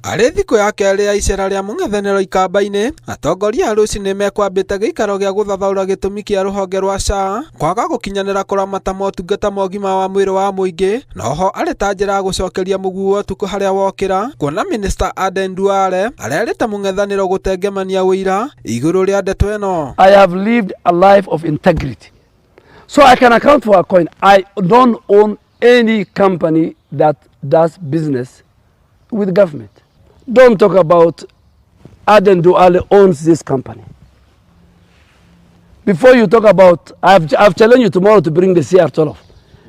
Arĩ thikũ ya kerĩ ya icera rĩa mũng'ethanĩro ikamba-inĩ, atongoria a rũcinĩ mekwambĩte gĩikaro gĩa gũthathaũra gĩtũmi kĩa rũhonge rwa SHA kwaga gũkinyanĩra kũramata motungata ma ũgima wa mwĩrĩ wa mũingĩ, na oho arĩ ta njĩra ya gũcokeria mũguo ũtukũ harĩa wokĩra, kuona Minista Aden Duale arerĩte mũng'ethanĩro gũtengemania ũira igũrũ rĩa ndeto ĩno. I have lived a life of integrity. So I can account for a coin. I don't own any company that does business with government. Don't talk about Aden Duale owns this company. Before you talk about, I've challenged you tomorrow to bring the CR12.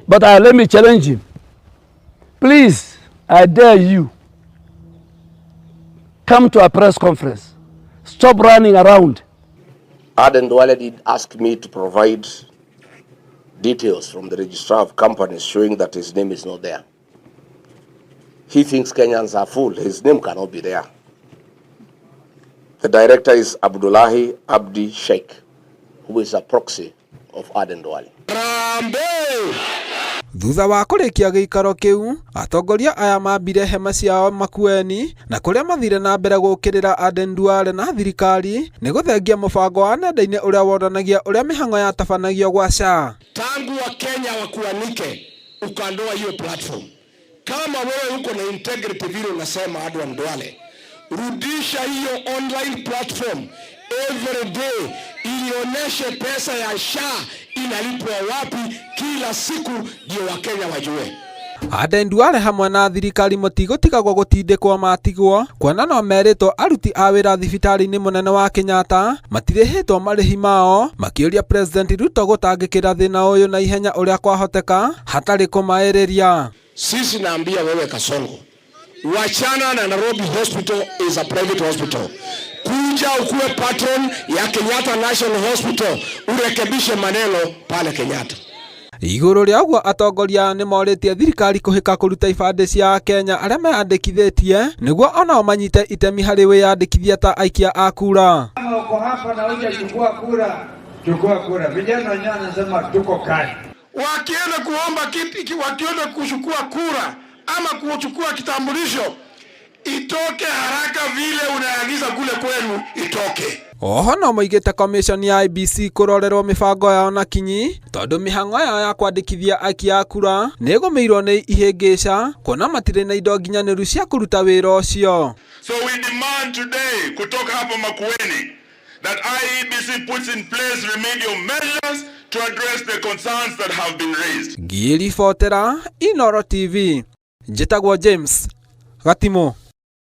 But let me challenge him. Please, I dare you, come to a press conference. Stop running around. Aden Duale did ask me to provide details from the registrar of companies showing that his name is not there. He thinks Kenyans are fool. His name cannot be there. The director is Abdullahi Abdi Sheikh, who is a proxy of Aden Duale. Thutha wa kũrĩkia gĩikaro kĩu, atongoria aya mambire hema ciao Makueni na kũrĩa mathire na mbere gũkĩrĩra Aden Duale na thirikari nĩ gũthengia mũbango wa nenda-inĩ ũrĩa wonanagia ũrĩa mĩhang'o yatabanagio gwa SHA. Tangu Wakenya wakuanike ukaondoa hiyo platform. Kama wewe uko na integrity vile unasema Aden Duale, rudisha hiyo online platform every day, ilionyeshe pesa ya SHA inalipwa wapi kila siku, ndio Wakenya wajue. Aden Duale hamwe na thirikari matigũtigagwo gũtindĩkwo matigwo, kuona no merĩtwo aruti a wĩra thibitarĩ-inĩ mũnene wa Kenyatta matirĩhĩtwo marĩhi mao, makĩũria President Ruto gũtangĩkĩra thĩna ũyũ na ihenya ũrĩa kwahoteka hatarĩ kũmaĩrĩria. Sisi naambia wewe Kasongo, wachana na Nairobi Hospital is a private hospital. Kuja ukuwe patron ya Kenyatta National Hospital, urekebishe maneno pale Kenyatta. Igũrũ rĩa ũguo, atongoria nĩ morĩtie thirikari kũhĩka kũruta ibandĩ cia Kenya arĩa meyandĩkithĩtie nĩguo onao manyite itemi harĩ wĩyandĩkithia ta aikia a kura. Kama uko hapa na hujachukua kura, chukua kura. Vijana wenyewe wanasema tuko kali. Wakienda kuomba kiti, wakienda kuchukua kura ama kuchukua kitambulisho, itoke haraka vile unaagiza kule kwenu itoke. Oho no moigĩte commission ya IEBC kũrorerwo mĩbango yao na kinyi, tondũ mĩhang'o yao ya kwandĩkithia aikia a kura nĩ ĩgũmĩirwo nĩ ihĩngĩca, kuona matirĩ na indo nginyanĩru cia kũruta wĩra ũcio. So we demand today kutoka hapa Makueni that IEBC puts in place remedial measures to address the concerns that have been raised. Ngĩribotera Inoro TV, njĩtagwo James Gatimũ.